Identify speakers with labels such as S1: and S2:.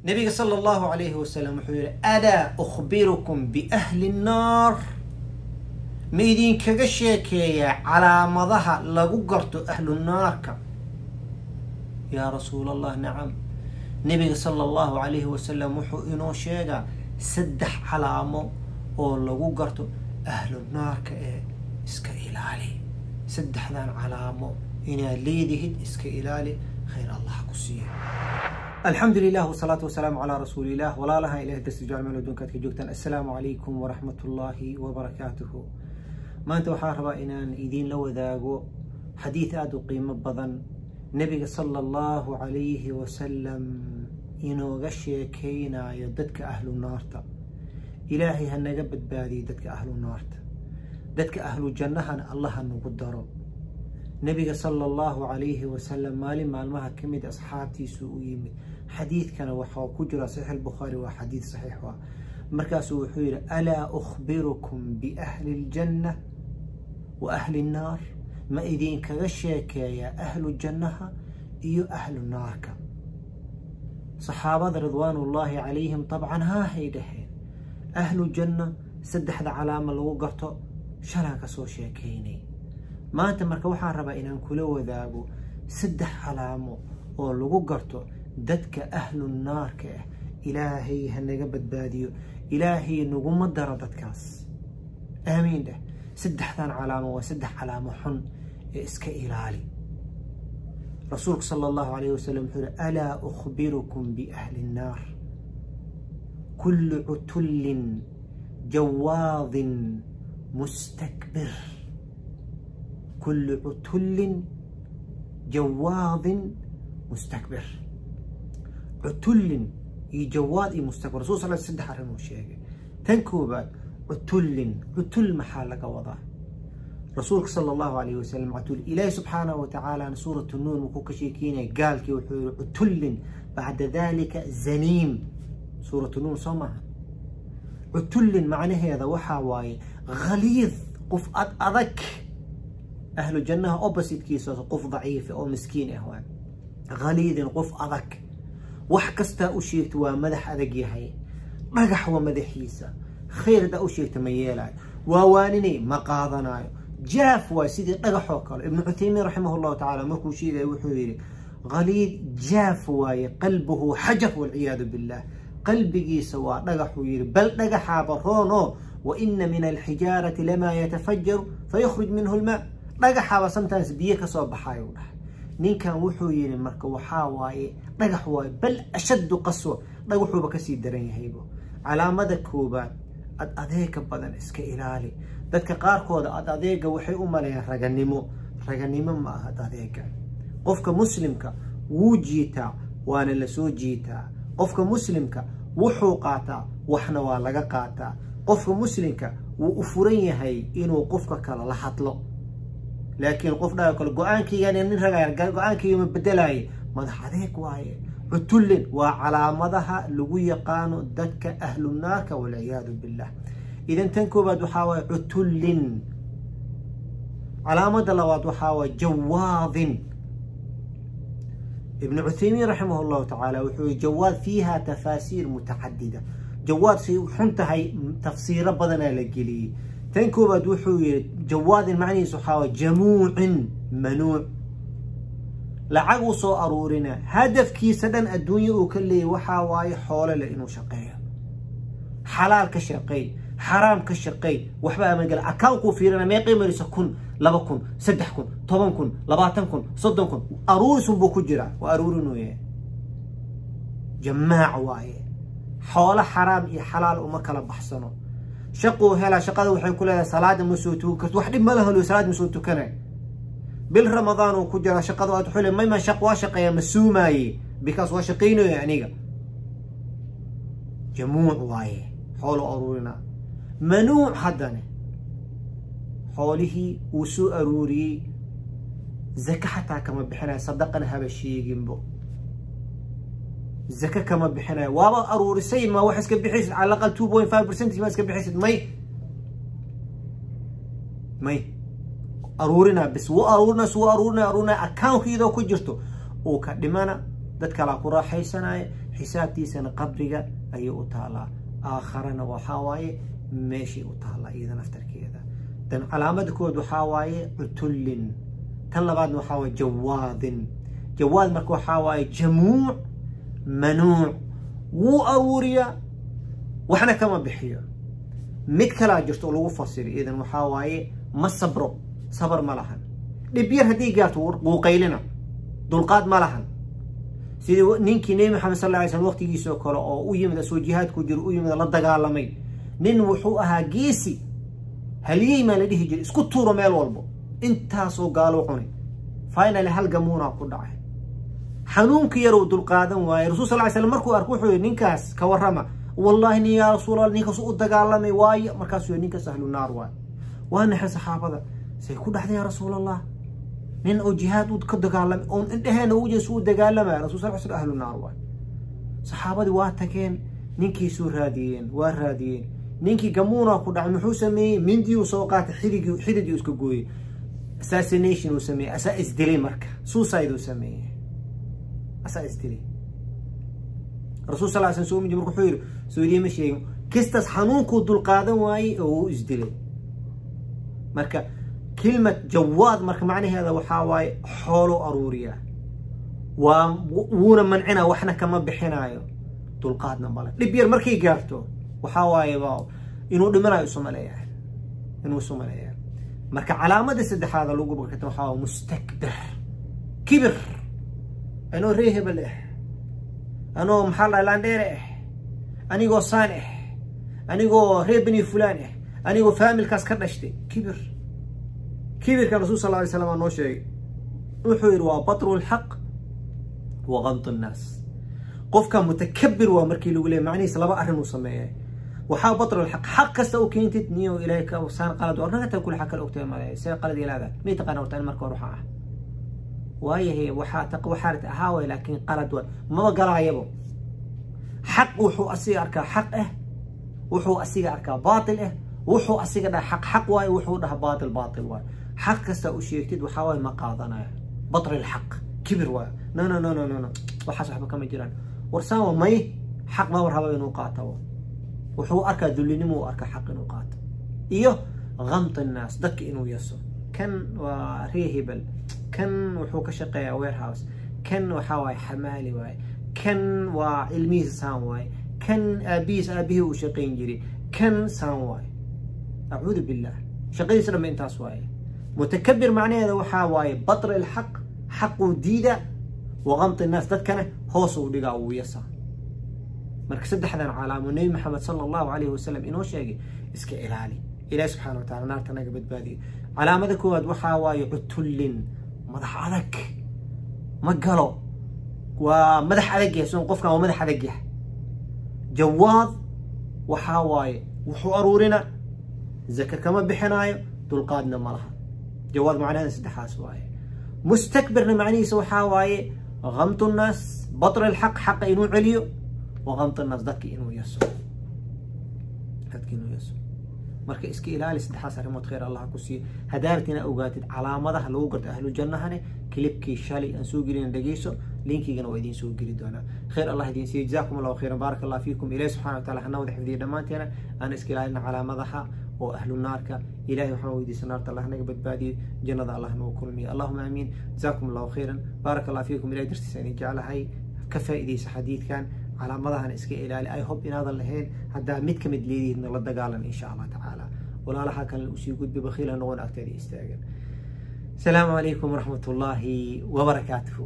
S1: Nabiga sala allahu calayhi wasalam wuxuu yihi: "Alaa ukhbirukum biahli nnaar?" Ma idinkaga sheekeeyaa calaamadaha lagu garto ahlu naarka? Yaa rasuul Allah, nacam. Nabiga sala allahu calayhi wasalam wuxuu inoo sheegaa saddex calaamo oo lagu garto ahlu naarka ee iska ilaali. Saddexdan calaamo inaad leedihid, iska ilaali. Khayr Allah ku siiyo. Alxamdu lilah wasalaatu wasalaamu calaa rasuulilah. Walaalaha Ilahay darsi jecel, meel adduunka aad ka joogtaan, assalaamu calaykum waraxmat ullaahi wabarakaatuhu. Maanta waxaan rabaa inaan idiin la wadaago xadiid aada u qiimo badan, nebiga sala allahu calayhi wasalam inooga sheekeynayo dadka ahlu naarta. Ilaahay ha naga badbaadiyey dadka ahlu naarta, dadka ahlu jannahana Allah ha nagu daro. Nebiga sala allahu calayhi wasalam maalin maalmaha ka mid asxaabtiisu u yimid. Xadiidkana waxaa ku jira Saxiix Albukhaari, waa xadiid saxiix ah. Markaasuu wuxuu yidhi: "Alaa ukhbirukum biahli aljanna wa ahli nnaar?" Ma idinkaga sheekeeyaa ahlu jannaha iyo ahlu naarka? Saxaabada ridwaanullaahi calayhim dabcan haahay dhaheen. Ahlu janna saddexda calaamo lagu garto shalaan kasoo sheekaynay. Maanta marka waxaan rabaa inaan kula wadaago saddex calaamo oo lagu garto dadka ahlu naarka ah. Ilaahay ha naga badbaadiyo, Ilaahay naguma daro dadkaas, aamiin dheh. Saddexdan calaamo waa saddex calaamo xun ee iska ilaali. Rasuulku sala allahu alayh wasalam wuxuu yihi: "Alaa ukhbirukum biahli nnaar? Kullu cutullin jawaadin mustakbir." Kullu cutullin jawaadin mustakbir. Cutullin iyo jawaad iyo mustakbir. Rasul sal saddex arrin uu sheegay. Tan koobaad, cutullin. Cutul maxaa laga wadaa? Rasuulka sala allahu alayhi wasalam cutul, Ilaahi subxaanahu watacaala Suuratu Nuun wuxuu ka sheekeynaya gaalkii, wuxuu yihi: "Cutullin bacda dalika zaniim." Suuratu Nuun soo maaha? Cutullin macnaheeda waxaa waaye khaliid, qof ad adag. Ahlu jannaha oppositekiisa qof daciifa oo miskiin ah waay. Khaliidin, qof adag, wax kastaa u sheegta waa madax adag yahay, dhagax waa madaxiisa. Khayr haddaa u sheegta ma yeelaayo, waa waaninay, ma qaadanayo, jaaf waay, sidii dhagaxoo kale. Ibnu Cuthaymiin raximah llahu tacaala markuu sheegaya wuxuu yidhi: khaliid jaaf waaye, qalbuhu xajar walciyaadu billah, qalbigiisa waa dhagaxuu yidhi, bal dhagaxaaba roono. Wa ina min alxijaarati lamaa yatafajaru fayakhruj minhu lmaa. Dhagaxaaba sometimes biyo kasoo baxayu dhahay ninkan. Wuxuu yidhi marka waxaa waaye dhagax waaye, bal ashaddu qaswa, dhagaxuuba kasii daran yahaybo. Calaamada koobaad, ad adeega badan iska ilaali. Dadka qaarkooda ad adeega waxay u maleeyaan raganimo. Raganimo ma aha ad adeega. Qofka muslimka wuu jiitaa, waana lasoo jiitaa. Qofka muslimka wuxuu qaataa, waxna waa laga qaataa. Qofka muslimka wuu u furan yahay inuu qofka kale la hadlo, laakiin qof dhaao kale go-aankaygan nin ragaya, go-aankayga ma bedelaaye, madax adeeg waaye. Cutullin waa calaamadaha lagu yaqaano dadka ahlu naarka walciyaadu billah. Idan tan koobaad waxaa waaye cutullin. Calaamada labaad waxaa waaye jawaadin. Ibnu Cuthaymiin raximah llahu tacaala wuxuu yihi: jawaad fiiha tafaasiir mutacadida. Jawaad say xun tahay, tafsiiro badanaa la geliyey. Tan koobaad wuxuu yihi: jawaadin macnihiis waxaa waay jamuucin manuuc, lacag uu soo aruurina. Hadafkiisa dhan adduunye uu ka leeyay waxaa waaye xoole leh inuu shaqeeyo. Xalaal ka shaqeey, xaraam ka shaqeey, waxba amagala. Account-kuu fiirina, meeqay marisa? 1000, 2000, 3000, 10,000, 20,000, 30,000, aruurisun buu ku jiraa, waa aruurinuye. Jamaac waaye, xoolo xaraam iyo xalaal uma kala baxsano. Shaquu helaa, shaqada waxay ku leedahay salaada ma soo tukan karto. Wax dhib ma lahan, salaad ma soo tukanay. Bil Ramadaan uu ku jiraa, shaqada aad xule mayma shaq waa shaqeeya, ma suumaaye, because waa shaqaynayo aniga. Jamuuc waaye, xoolo aruurina. Manuuc haddane, xoolihii uu soo aruuriyey zaka xataa kama bixinayo, sadaqana haba sheeginbo, zaka kama bixinayo. Waaba aruurisay, ma wax iska bixaysid? Cala aqal 2.5% ma iska bixaysid? May, may, aruurina bis, wuu aruurina, wuu aruurina, aruurina. Account-ka iyadoo ku jirto uu ka dhimana, dad kalaa ku raaxaysanaya. Xisaabtiisana qabriga ayay u taalaa, aakharana waxaa waaye meeshay u taalaa iyada naftarkeeda. Tan calaamada kood waxaa waaye cutullin, tan labaadna waxaa waaye jawaadin. Jawaad marka waxaa waaye jamuuc manuuc, wuu aruuriyaa waxna kama bixiyo. Mid kalaa jirto oo lagu fasiri idan, waxaa waaye ma sabro, sabar ma lahan. Dhib yar haddii gaarto wuu qaylina, dulqaad ma lahan. Sidii ninkii Nebi Maxamed sal alla alay slam waqtigiisoo kale oo u yimid asoo jihaadku jiro, u yimid la dagaalamay. Nin wuxuu ahaa geesi, halyey maa la dhihi jiray, isku tuuro meel walbo, intaasoo gaalo cunay. Finally hal gamuunaa ku dhacay, xanuunka yaruu dulqaadan waayey. Rasul sal ly slam markuu arko wuxuu yihi, ninkaas ka warrama. Wallahi nin yaa rasuulallah, ninkaas u dagaalamay waayo. Markaasuu yihi, ninkaas ahlu naar waayo. Waa naxay saxaabada, say ku dhacday yaa rasuulallah, nin oo jihaad u ka dagaalamay oon indheheena ugu jeesu u dagaalamaya, rasul sal slam ahlu naar waayo. Saxaabadii waa tageen, ninkiisuu raadiyeen, waa raadiyeen. Ninkii gamuunaa ku dhacay, muxuu sameeyey? Mindiyuu soo qaatay, xidigi xididii iska gooyey, assassination uu sameeyey, asaa isdilay. Marka suicide uu sameeyey, asaa isdilay. Rasuul sal slam soo miji marka wuxuu yidhi, soo idiima sheegin kistaas xanuunkuu dulqaadan waayey oo uu isdilay. Marka kilmad jawaad marka macnaheeda waxaa waaye xoolo aruuriyaa, waa wuuna mancinaa, waxna kama bixinaayo, dulqaadna male. Dhib yar markay gaarto waxaa waaye inuu dhimanayo isu maleeyaa, inuu isu maleeyaa. Marka calaamada saddexaada lagu barkata waxaa waaye mustakbir, kibir. Anoo ree hebel ah, anoo maxaa la laandheere ah, anigoo saan ah, anigoo reer bani fulaan ah, anigoo faamilkaas ka dhashtay, kibir. Kibirka rasuul sal alay slam aa noo sheegay, wuxuu yidhi waa batru lxaq wa gamtu nnaas. Qofka mutakabir waa markii lagu leeyay, macnihiisa laba arrin uu sameeyay. Waxaa batru lxaq, xaq kasta u keentid, niyo ilaahay ka saan qalad war naga taga, kule xaq kale ogtahay male, see qalad ilaada may taqaana horta in marka hore waxaa ah waayahay, waxaa taq waxaa ahaa way, laakiin qalad waay, maba galaayabo. Xaq wuxuu asiga arkaa xaq ah, wuxuu asiga arkaa baatil ah, wuxuu asiga dhaha xaq xaq waayo, wuxuu dhaha baatil baatil waayo. Xaq kasta u sheegtid waxaa waaye ma qaadanaya, batri lxaq, kibir waayo. No no no no no no, waxaas waxba kama jiraan, warsaan waa may, xaq ma war raba inuu qaatabo. Wuxuu arkaa dullinimo, u arkaa xaq inuu qaato, iyo gamt annaas, dadka inuu yaso. Kan waa ree hebel, kan wuxuu ka shaqeeyaa warehouse, kan waxaa waaye xamaali waaye, kan waa ilmihiisa saan waaye, kan aabihiis aabihii uu shaqayn jiray, kan saan waaye, acuudu billah, shaqadiisa dhanba intaas waaye. Mutakabir macnaheeda waxaa waaye batri alxaq, xaquu diida, wa gamti annaas, dadkana hoos uu dhigaa, uu yasaa. Marka saddexdan calaamo Nebi Maxamed sala allahu alayhi wasalam inoo sheegay iska ilaali, ilahi subxana wa tacala naarta naga badbaadiyo. Calaamada koowaad waxaa waaye cutullin, madax adag, ma galo, waa madax adag yahay son, qofkan waa madax adag yahay. Jawaad waxaa waaye wuxuu aruurina, zaka kama bixinaayo, dulqaadna ma laha. Jawaad macnaheeda saddexaas waaye. Mustakbirna macnihiisa waxaa waaye gamtu nnaas, batri alxaq, xaqa inuu celiyo, wa gamtu nnaas, dadka inuu yaso, dadka inuu yaso. Marka iska ilaali saddexaas arrimood, khayr allah ku siiyo. Hadaarat inaa ogaatid calaamadaha lagu garto ahlu jannahane, clipkii shalay aan soo gelina dhegeyso, linkigana waa idiin soo geli doonaa. Khayr allah idiin siiyo, jazaakum allahu khayran, baaraka allah fiikum. Ilahi subxana wa taala hana wada xifdiyo dhammaanteena, aan iska ilaalina calaamadaha oo ahlu naarka. Ilahay waxaan weydiisa naarta allah naga badbaadiyo, jannada allah nagu kulmiyo. Allahuma aamiin. Jazaakum allahu khayran, baaraka allah fiikum. Ilahay dartiisa idin jeclahay, ka faa'iidaysa xadiidkan, calaamadahana iska ilaali. I hope inaadan lahayn, haddaa mid ka mid leedihiidna la dagaalan insha allah tacaala, walaalaha kalena usii gudbi, bakhiila noqon agteeda istaagan. Asalaamu calaykum waraxmat ullaahi wabarakaatuhu.